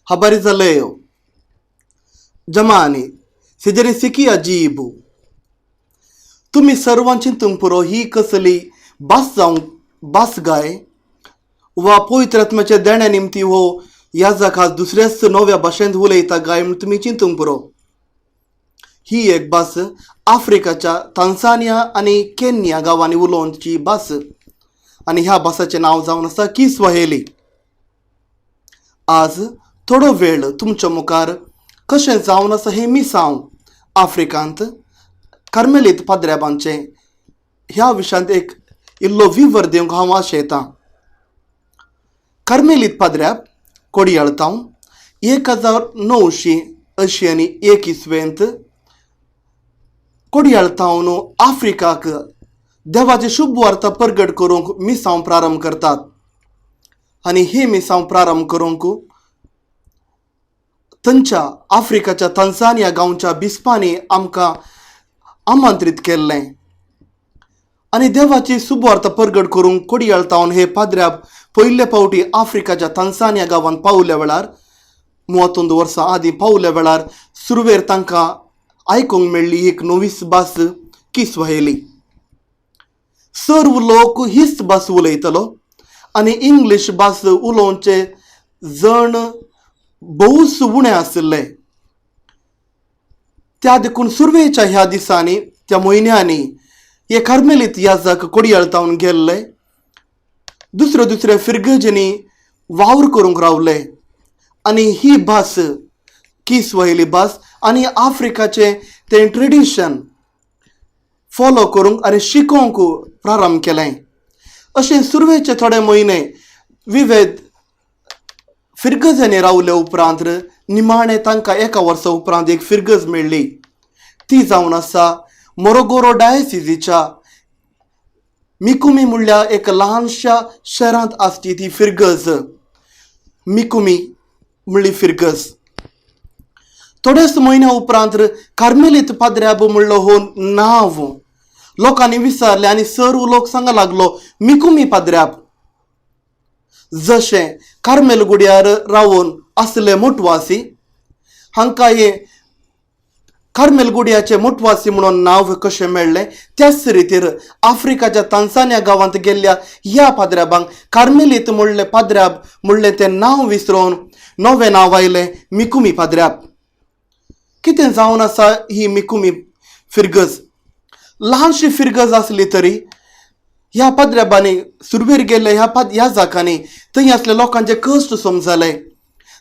Habari za leo. Jamani, sijalisikia jibu. तुमी सर्वां चिंतूंक पुरो ही कसली भास जावंक भास गाय वा पवित्र आत्म्याच्या देण्या निमती हो याजक आज दुसऱ्याच नव्या भाशेंत उलयता गाय म्हूण तुमी चिंतूंक पुरो. ही एक भास आफ्रिकाच्या तांसानिया आनी केन्या गांवांनी उलोवची भास आनी ह्या भासाचें नांव जावन आसा किस्वाहेली. आज थोडो वेळ तुमच्या मुखार कशें जावन आसा हें मिसांव आफ्रिकांत कार्मेलीत पाद्र्याबांचें ह्या विशयांत एक इल्लो विवर दिवंक हांव आशेतां. कार्मेलीत पाद्र्याब कोडयाळ 1981 इसवेंत कोडयाळ तावन आफ्रिकाक देवाची शुभ वार्ता परगट करूंक मिसांव प्रारंभ करतात आनी ही मिसांव प्रारंभ करूंक थंयच्या आफ्रिकाच्या तंजानिया गांवच्या बिस्पांनी आमकां आमंत्रीत केल्लें आनी देवाची शुभ वार्ता परगट करूंक कोडयाळ तावन हे पाद्र्याब पयले फावटी आफ्रिकाच्या तंजानिया गांवांत पावल्या वेळार 31 वर्सां आदीं पावल्या वेळार सुरवेर तांकां आयकूंक मेळ्ळी एक नवीच भास किस्वाहेली. सर्व लोक हीच भास उलयतलो आनी इंग्लीश भास उलोवचे जण भोवच उणें आशिल्ले. त्या देखून सुरवेच्या ह्या दिसांनी त्या म्हयन्यांनी हे कार्मेलीत याजक कोडयाळ तावन गेल्ले दुसऱ्या दुसऱ्या फिरगर्जींनी वावर करूंक रावले आनी ही भास किस्वाहेली भास आनी आफ्रिकाचें तें ट्रेडिशन फॉलो करूंक आनी शिकोवंक प्रारंभ केलें. अशें सुरवेचे थोडे म्हयने विविध फिरगजांनी रावले उपरांत निमाणें तांकां एका वर्सा उपरांत एक फिरगज मेळ्ळी. ती जावन आसा मोरोगोरो डायसिजीच्या मिकुमी म्हणल्या एक ल्हानशा शहरांत आसची ती फिरगज, मिकुमी म्हणली फिरगज. थोड्याच म्हयन्या उपरांत कार्मेलीत पाद्र्याब म्हणलो हो नांव लोकांनी विचारलें आनी सर्व लोक सांगा लागलो मिकुमी पाद्र्याब. जशें कार्मेल गुड्यार रावन आसले मोटवासी हांकां हे कार्मेल गुड्याचे मोटवासी म्हणून नांव कशें मेळ्ळें त्याच रितीर आफ्रिकाच्या तांसान्या गांवांत गेल्ल्या ह्या पाद्र्याबांक कार्मेलीत म्हणलें पाद्र्याब म्हणलें तें नांव विसरून नवें नांव आयलें मिकुमी पाद्र्याब. कितें जावन आसा ही मिकुमी फिरगज ल्हानशी फिरगज आसली तरी ह्या पाद्र्याबांनी सुरवेर गेल्ले ह्या पाद ह्या जाकांनी थंय आसले लोकांचे कश्ट समजले,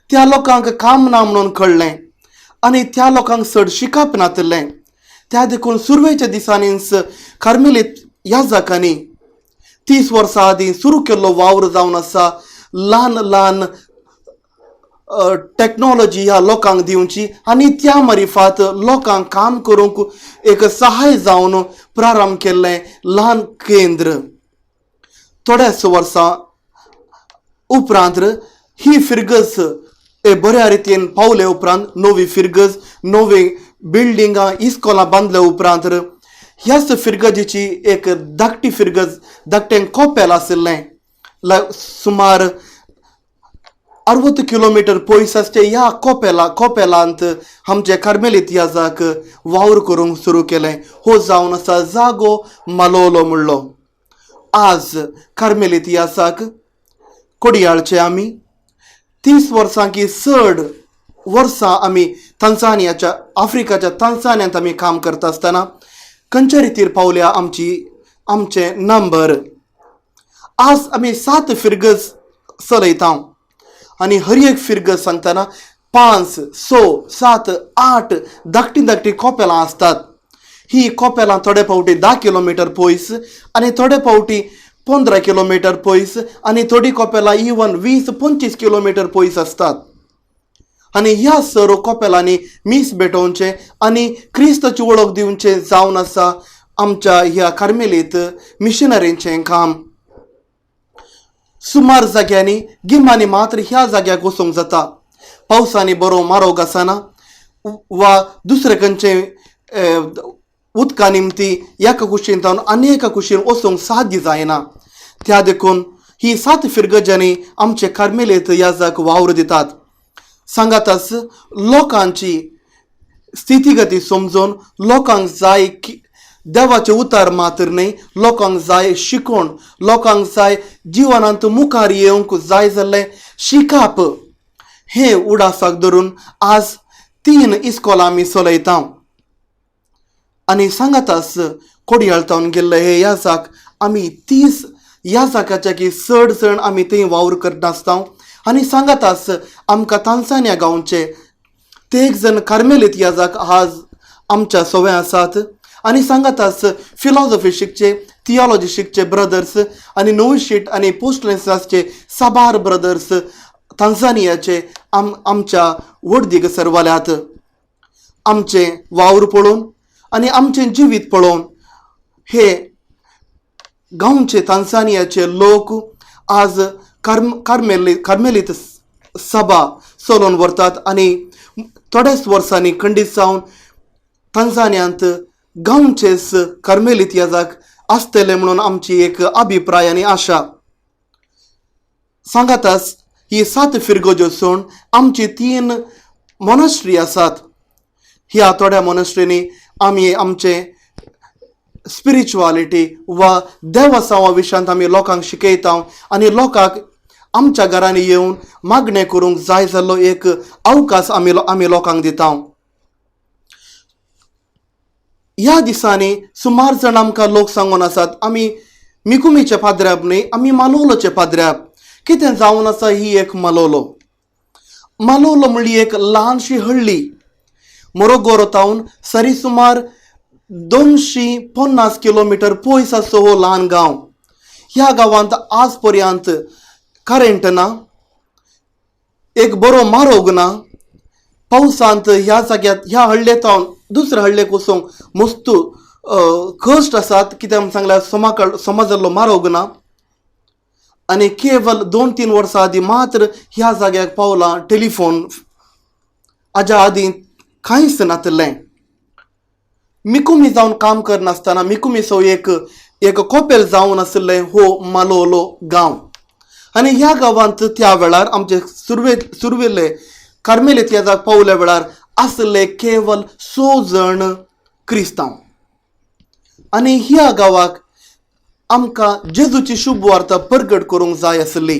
त्या लोकांक काम ना म्हणून कळ्ळें आनी त्या लोकांक चड शिकप नातिल्लें. त्या देखून सुरवेच्या दिसांनीच कार्मेलीत ह्या जाकांनी 30 वर्सां आदीं सुरू केल्लो वावर जावन आसा ल्हान ल्हान टॅक्नोलॉजी ह्या लोकांक दिवची आनी त्या मारिफात लोकांक काम करूंक एक सहाय जावन प्रारंभ केल्लें ल्हान केंद्र. थोड्याच वर्सां उपरांत ही फिरगज बऱ्या रितीन पावले उपरांत नवी फिरगज नवी बिल्डिंगां इस्कोलां बांदले उपरांत ह्याच फिरगजीची एक धाकटी फिरगज धाकटें कोपेल आशिल्लें सुमार 60 किलोमिटर पयस आसचे ह्या कोपेलांत आमचे कार्मेलीत याजाक वावर करूंक सुरू केलें. हो जावन आसा जागो मालोलो म्हणलो. आज कार्मेलीत याजाक कोडयाळचे आमी 30 वर्सां की चड वर्सां आमी तांजानियाच्या आफ्रिकाच्या तांजानियांत आमी काम करता आसतना खंयच्या रितीर पावल्या आमची आमचे नंबर. आज आमी 7 फिरगज चलयता आनी हर एक फिरगज सांगतना 5, 6, 7, 8 धाकटी धाकटी कोपेलां आसतात. ही कोपेलां थोडे फावटी 10 किलोमिटर पयस आनी थोडे फावटी 15 किलोमिटर पयस आनी थोडी कोपेलां इवन 20-25 किलोमिटर पयस आसतात. आनी ह्या सर्व कोपेलांनी मीस भेटोवचें आनी क्रिस्ताची वळख दिवचें जावन आसा आमच्या ह्या कार्मेलीत मिशनरींचें काम. सुमार जाग्यांनी गिमांनी मात्र ह्या जाग्याक वचूंक जाता. पावसांनी बरो मारोग आसना वा दुसरे खंयचे उदका निमती एका कुशीन जावन आनी एका कुशीन वचूंक साध्य जायना. त्या देखून ही 7 फिरगजांनी आमचे कार्मेलीत याजाक वावर दितात. सांगाताच लोकांची स्थितीगती समजून लोकांक जाय देवाचें उतार मात्र न्हय, लोकांक जाय शिकोण, लोकांक जाय जिवनांत मुखार येवंक जाय जाल्लें शिकप. हें उडासाक धरून आज 3 इस्कोलां आमी चलयता. आनी सांगाताच कोडयाळ तावन गेल्ले हे याजाक आमी 30 याजाकाच्या की चड जण आमी थंय वावर करता आसता. आनी सांगाताच आमकां तांसान्या गांवचे ते एक जण कार्मेलीत याजाक आज आमच्या सोवे आसात. आनी सांगाताच फिलॉजॉफी शिकचे, थियोलॉजी शिकचे ब्रदर्स आनी नोविशीट आनी पोस्टलेन्साचे साबार ब्रदर्स तांजानियाचे आमच्या वडदीक सरवाल्यात. आमचें वावर पळोवन आनी आमचें जिवीत पळोवन हे गांवचे तांजानियाचे लोक आज कार्मेलीत सभा चलोवन व्हरतात. आनी थोड्याच वर्सांनी खंडीत जावन तांजानियांत गांवचेच कार्मेलीत याजाक आसतले म्हणून आमची एक अभिप्राय आनी आशा. सांगाताच ही 7 फिरगोज्यो सोड आमची 3 मोनास्ट्री आसात. ह्या थोड्या मोनास्ट्रींनी आमी आमचे स्पिरिच्युअलिटी वा देवासांवा विशयांत आमी लोकांक शिकयता आनी लोकांक आमच्या घरांनी येवन मागणें करूंक जाय जाल्लो एक अवकाश आमी लोकांक दिता. ह्या दिसांनी सुमार जाण आमकां लोक सांगून आसात, आमी मिकुमीचे पाद्र्याब न्हय, आमी मालोलोचे पाद्र्याब. कितें जावन आसा ही एक मालोलो. मालोलो म्हणली एक ल्हानशी हळ्ळी मोरोगोरो तावन सरी सुमार 250 किलोमिटर पयस आसचो हो ल्हान गांव. ह्या गांवांत आज पर्यंत करंट ना, एक बरो मारोग ना. पावसांत ह्या जाग्यार ह्या हळ्ळे तावन दुसऱ्या हळ्ळेक वचूंक मस्त कश्ट आसात. कित्याक सांगल्यार समा जाल्लो मारोग ना. आनी केवल 2-3 वर्सां आदीं मात्र ह्या जाग्याक पावला टेलिफोन. हाज्या आदीं कांयच नातिल्लें. मिकुमी जावन काम करनासतना मिकुमीचो एक एक कोपेल जावन आशिल्लें हो मालोलो गांव. आनी ह्या गांवांत त्या वेळार आमचे सुरवेले कार्मेलीत ह्या जाग्यार पावल्या वेळार आशिल्ले केवल 6 जण क्रिस्तांव. आनी ह्या गांवाक आमकां जेजूची शुभ वार्ता परगट करूंक जाय आशिल्ली.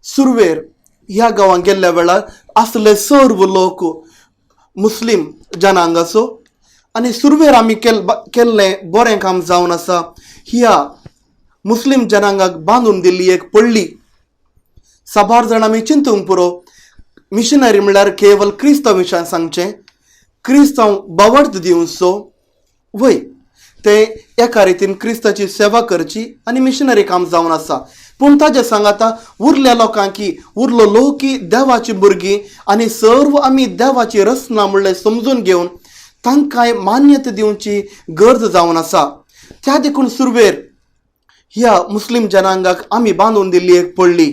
सुरवेर ह्या गांवांत गेल्ल्या वेळार आसले सर्व लोक मुस्लीम जनांगाचो. आनी सुरवेर आमी केल्लें बरें काम जावन आसा ह्या मुस्लीम जनांगाक बांदून दिल्ली एक पडली. साबार जाण आमी चिंतूंक पुरो, मिशनरी म्हणल्यार केवल क्रिस्तांव विशयान सांगचें, क्रिस्तांव बावर्त दिवचो वय, ते एका रितीन क्रिस्ताची सेवा करची आनी मिशनरी काम जावन आसा. पूण ताजे सांगाता उरल्या लोकांकी उरलो लोक देवाची भुरगीं आनी सर्व आमी देवाची रचना म्हणलें समजून घेवन तांकांय मान्यता दिवची गरज जावन आसा. त्या देखून सुरवेर ह्या मुस्लीम जनांगाक आमी बांदून दिल्ली एक पडली.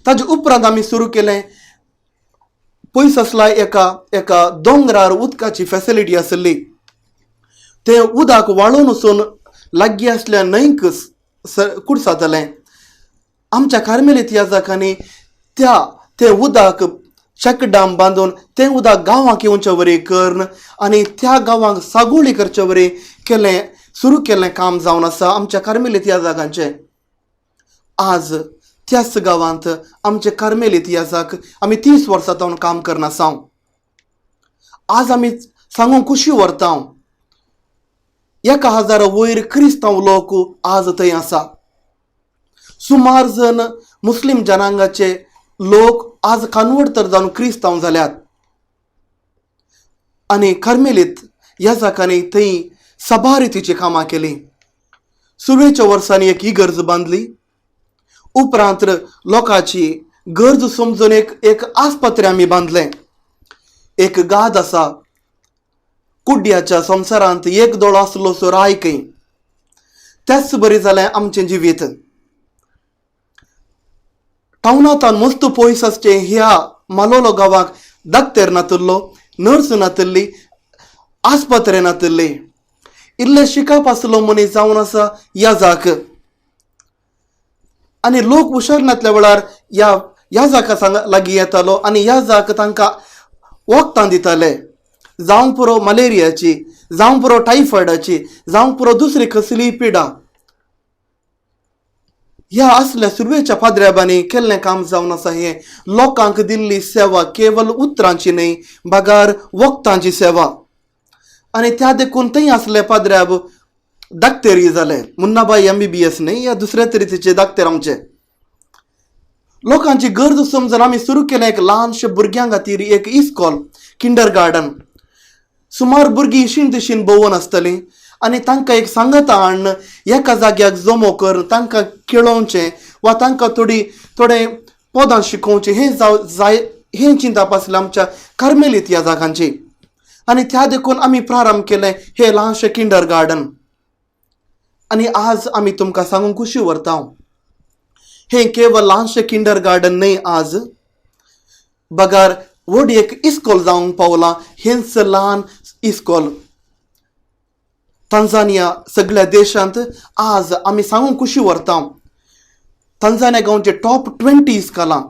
ताजे उपरांत आमी सुरू केलें पयस आसला एका एका दोंगरार उदकाची फेसिलिटी आसली. तें उदक वाळून वचून लागीं आसल्या न्हंयक कुडसातालें. आमच्या कार्मेलीत ह्या जाकांनी त्या तें उदक चेक डॅम बांदून तें उदक गांवांक येवचे वरी करून आनी त्या गांवांक सागोळी करचे वरी केलें सुरू केल्लें काम जावन आसा आमच्या कार्मेलीत ह्या जागांचें. आज त्याच गांवांत आमचे कार्मेलीत ह्या जाक आमी 30 वर्सां तावन काम करना आसा. आज आमी सांगूंक खुशी व्हरता, 1000 वयर क्रिस्तांव लोक आज थंय आसा. सुमार जण मुस्लीम जनांगाचे लोक आज कन्वर्ट तर जावन क्रिस्तांव जाल्यात. आनी कार्मेलीत ह्या जाकांनी थंय साबार रितीची कामां केली. सुरवेच्या वर्सांनी एक इगर्ज बांदली. उपरांत लोकांची गरज समजून एक एक आस्पत्रे आमी बांदलें. एक गाद आसा, कुड्ड्याच्या संवसारांत एक दोळो आसलो सो राय खंय. त्याच बरी जालें आमचें जिवीत. टावनांत मस्त पयस आसचें ह्या मालोलो गांवाक दाक्तेर नातिल्लो, नर्स नातिल्ली, आस्पत्रे नातिल्ली. इल्लें शिकप आसलो मनीस जावन आसा ह्या जाक. आनी लोक हुशार नातल्या वेळार ह्या याजका सांग लागीं येतालो आनी याजक तांकां वखदां दिताले, जावंक पुरो मलेरियाची, जावंक पुरो टायफॉयडाची, जावंक पुरो दुसरी कसलीय पिडा. ह्या असल्या सुरवेच्या पाद्र्याबांनी केल्लें काम जावन आसा हें लोकांक दिल्ली सेवा, केवल उतरांची न्हय बगार वखदांची सेवा. आनी त्या देखून थंय आसले पाद्र्याब डाक्तेरी जाले, मुन्नाबाई MBBS न्हय या दुसऱ्या तरेचे डाक्तेर. आमचे लोकांची गरज समजून आमी सुरू केलें एक ल्हानशे भुरग्यां खातीर एक इस्कॉल, किंडर गार्डन. सुमार भुरगीं इशीन तिशीन भोंवून आसतलीं आनी तांकां एक सांगाता हाडून एका जाग्याक जमो करून तांकां खेळोवचें वा तांकां थोडी थोडे पदां शिकोवचें हें जाव जाय हें चिंतप आसलें आमच्या कार्मेलीत ह्या जागांची. आनी त्या देखून आमी प्रारंभ केलें हें ल्हानशें किंडर गार्डन. आनी आज आमी तुमकां सांगूंक खुशी व्हरता, हें केवळ ल्हानशें किंडर गार्डन न्हय, आज बगार व्हड एक इस्कॉल जावंक पावलां. हेंच ल्हान इस्कॉल तांजानिया सगळ्या देशांत आज आमी सांगूंक खुशी व्हरता, तांजानिया गांवचे टॉप 20 इस्कॉलां,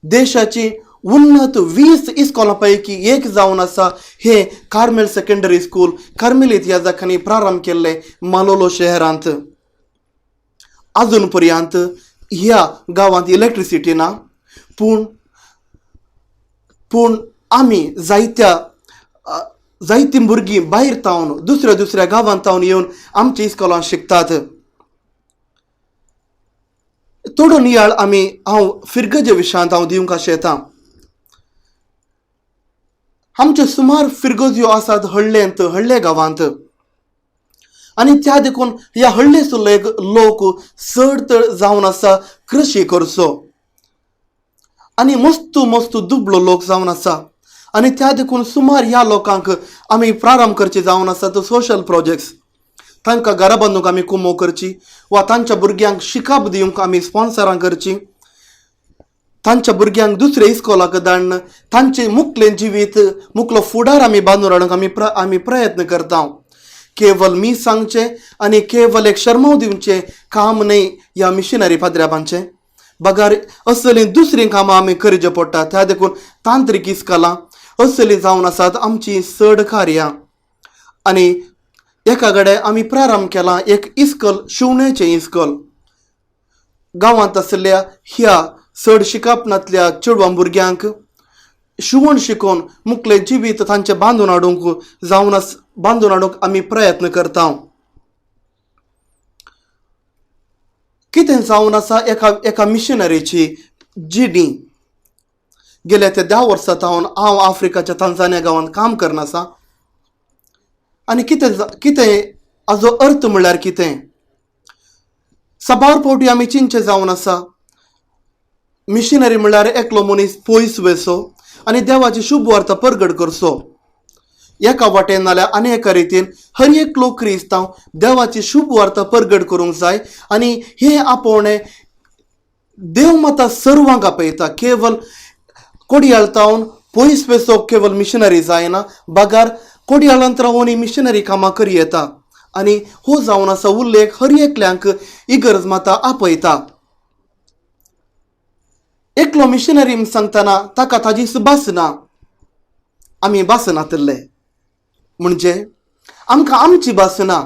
देशाची उन्नत 20 इस्कॉलां पैकी एक जावन आसा हे कार्मेल सेकंडरी स्कूल, कार्मेलीत ह्या जाकांनी प्रारंभ केल्लें मालोलो शहरांत. अजून पर्यंत ह्या गांवांत इलेक्ट्रिसिटी ना, पूण पूण आमी जायत्या जायतीं भुरगीं भायर तावन दुसऱ्या दुसऱ्या गांवांत तावन येवन आमच्या इस्कॉलांत शिकतात. थोडो नियाळ आमी हांव फिरगजे विशयांत हांव दिवंक आशेतां. आमच्यो सुमार फिरगज्यो आसात हळ्ळेंत, हळ्ळे गांवांत. आनी त्या देखून ह्या हळ्ळे सुल्ले लोक चड तर जावन आसा कृशी करचो आनी मस्तू मस्तू दुबळो लोक जावन आसा. आनी त्या देखून सुमार ह्या लोकांक आमी प्रारंभ करचे जावन आसा तो सोशल प्रोजेक्ट्स. तांकां घरा बांदूंक आमी कुमो करची वा तांच्या भुरग्यांक शिकप दिवंक आमी स्पॉन्सरां करची, तांच्या भुरग्यांक दुसऱ्या इस्कॉलाक धाडून तांचें मुखलें जिवीत, मुखलो फुडार आमी बांदून हाडूंक आमी प्रयत्न करता. केवल मी सांगचें आनी केवल एक शर्माव दिवचें काम न्हय ह्या मिशनरी पाद्र्याबांचें, बगार असलीं दुसरीं कामां आमी करचें पडटा. त्या देखून तांत्रीक इस्कॉलां असलीं जावन आसात आमचीं चड कार्यां. आनी एका कडेन आमी प्रारंभ केला एक इस्कॉल, शिवण्याचें इस्कॉल. गांवांत आशिल्ल्या ह्या चड शिकप नातल्या चेडवां भुरग्यांक शिवण शिकोवन मुखलें जिवीत तांचें बांदून हाडूंक जावन आस बांदून हाडूंक आमी प्रयत्न करता. कितें जावन आसा एका एका मिशनरीची जिणी. गेल्या त्या 10 वर्सां सावन हांव आफ्रिकाच्या तांजानिया गांवांत काम करना आसा. आनी कितें कितें हाजो अर्थ म्हणल्यार कितें, साबार फावटी आमी चिंतचें जावन आसा, मिशनरी म्हणल्यार एकलो मनीस पयस वेचो आनी देवाची शुभ वार्ता परगट करचो. एका वाटेन नाल्यार आनी एका रितीन हर एकलो क्रिस्तांव देवाची शुभ वार्ता परगट करूंक जाय. आनी हें आपोवणें देव माता सर्वांक आपयता. केवल कोडयाळ तावन पयस वेचो केवल मिशनरी जायना, बगार कोडयाळांत रावन ही मिशनरी कामां करी येता. आनी हो जावन आसा उल्लेख हर एकल्यांक इगर्ज माता आपयता. एकलो मिशनरी सांगतना ताका ताजी भास ना, आमी भास नातले म्हणजे आमकां आमची भास ना.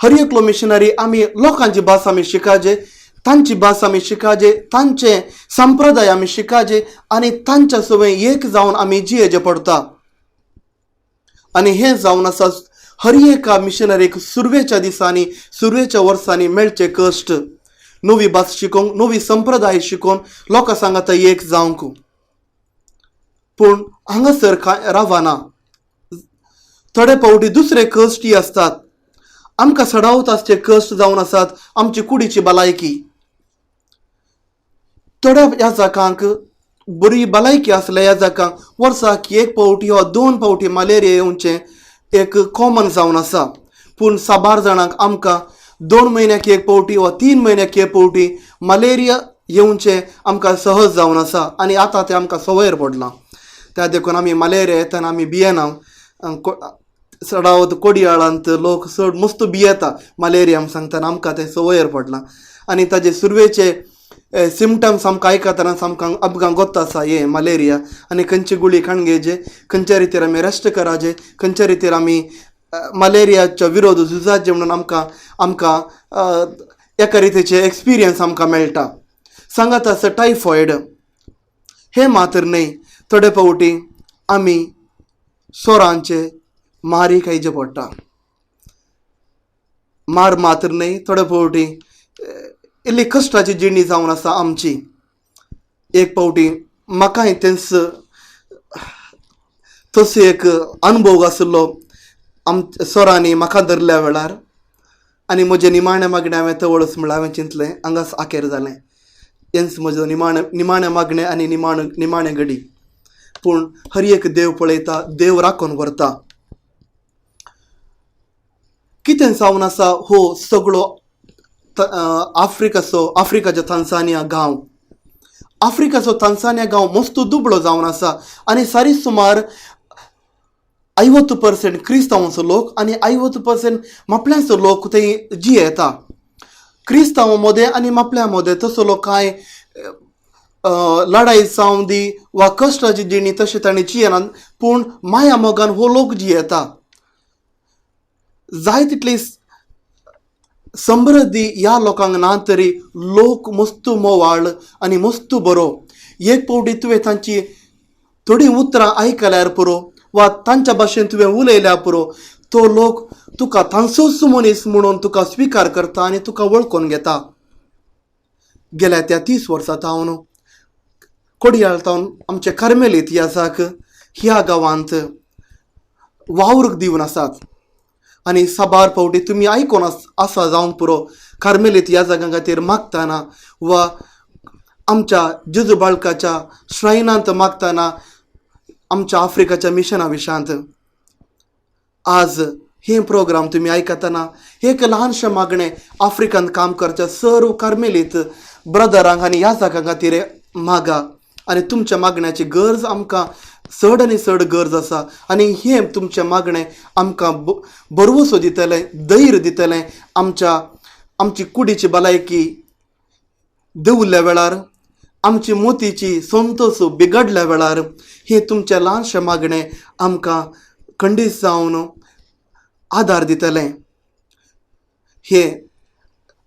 हर एकलो मिशनरी आमी लोकांची भास आमी शिकाजे, तांची भास आमी शिकाजे, तांचे संप्रदाय आमी शिकाजे आनी तांच्या सवय एक जावन आमी जियेचे पडटा. आनी हें जावन आसा हर एका मिशनरीक सुरवेच्या दिसांनी, सुरवेच्या वर्सांनी मेळचे कश्ट, नवी भास शिकोवंक, नवी संप्रदाय शिकोवन लोकां सांगाता एक जावंक. पूण हांगासर कांय रावना, थोडे फावटी दुसरे कश्टय आसतात. आमकां सडावत आसचे कश्ट जावन आसात आमची कुडीची भलायकी. थोड्या ह्या जाकांक बरी भलायकी आसल्या ह्या जाकांक वर्साक एक फावटी वा 2 फावटी मलेरिया येवचें एक कॉमन जावन आसा. पूण साबार जाणांक आमकां 2 म्हयन्याक एक फावटी वा 3 म्हयन्याक एक फावटी मलेरिया येवचें आमकां सहज जावन आसा. आनी आतां तें आमकां संवयर पडलां. त्या देखून आमी मलेरिया येतना आमी भियेना. चडावत कोडयाळांत लोक चड मस्त भियेता मलेरिया सांगतना, आमकां तें संवयर पडलां. आनी ताजे सुरवेचे सिमटम्स आमकां आयकतना आमकां आमकां गोत्त आसा हें मलेरिया आनी खंयची गुळी खाण घेवचे, खंयच्या रितीर आमी रेस्ट कराचे, खंयच्या रितीर आमी मलेरियाचो विरोध झुजाचे म्हणून आमकां आमकां एका रितीचे एक्सपिरियन्स आमकां मेळटा. सांगात आसा टायफॉयड हें मात्र न्हय, थोडे फावटी आमी सोरांचे मारी खायचे पडटा. मार मात्र न्हय, थोडे फावटी इल्ली कश्टाची जिणी जावन आसा आमची. एक फावटी म्हाकाय तेंच तसो एक अनुभव आशिल्लो आम सोरांनी म्हाका धरल्या वेळार आनी म्हजें निमाणें मागणें हांवें तवळच म्हळ्यार हांवें चिंतलें हांगाच आखेर जालें, हेंच म्हजें निमाणें निमाणें मागणें आनी निमाणें निमाणें घडी. पूण हर एक देव पळयता, देव राखून व्हरता. कितें जावन आसा हो सगळो आफ्रिकाचो आफ्रिकाचो तांसानिया गांव, आफ्रिकाचो तांसानिया गांव मस्त दुबळो जावन आसा आनी सारी सुमार 50% क्रिस्तांवांचो लोक आनी 50% मापल्यांचो लोक थंय जियेता. क्रिस्तांवां मदें आनी मापल्या मदें तसो लोक कांय लडाई जावं दी वा कश्टाची जिणी तशें तांणी जियेनात, पूण माया मोगान हो लोक जियेता. जाय तितली समृद्धी ह्या लोकांक ना तरी लोक मस्त मोवाळ आनी मस्त बरो. एक फावटी तुवें तांची थोडीं उतरां आयकल्यार पुरो वा तांच्या भाशेन तुवें उलयल्यार पुरो, तो लोक तुका तांचोच मनीस म्हणून तुका स्विकार करता आनी तुका वळखून घेता. गेल्या त्या 30 वर्सां तावन कोडियाळ तावन आमचे कार्मेलीत याजाक ह्या गांवांत वावर दिवन आसात आनी साबार फावटी तुमी आयकोन आसा जावंक पुरो कार्मेलीत ह्या जाग्यां खातीर मागतना वा आमच्या जेजू बाळकाच्या श्रायनांत मागतना आमच्या आफ्रिकाच्या मिशना विशांत. आज हे प्रोग्राम तुमी आयकतना एक ल्हानशें मागणें आफ्रिकांत काम करच्या सर्व कार्मेलीत ब्रदरांक आनी ह्या जाग्यां खातीर मागा आनी तुमच्या मागण्याची गरज आमकां चड आनी चड गरज आसा आनी हें तुमचें मागणें आमकां भरवसो दितलें, धैर्य दितलें आमच्या आमची कुडीची भलायकी दवरल्या वेळार, आमची मोतीची संतोष बिगडल्या वेळार हें तुमचें ल्हानशें मागणें आमकां खंडीत जावन आदार दितलें. हे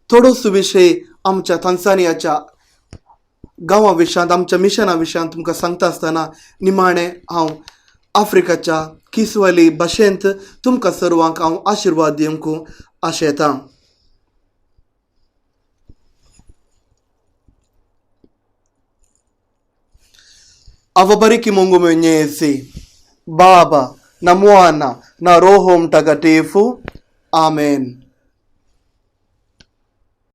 थोडोसो विशय आमच्या तांसानियाच्या गांवा विशयांत आमच्या मिशना विशयांत तुमकां सांगता आसतना निमाणें हांव आफ्रिकाच्या किस्वाली भाशेंत तुमकां सर्वांक हांव आशिर्वाद दिवंक आशेतां. Awabariki Mungu Mwenyezi, Baba na Mwana na Roho Mtakatifu. Amen.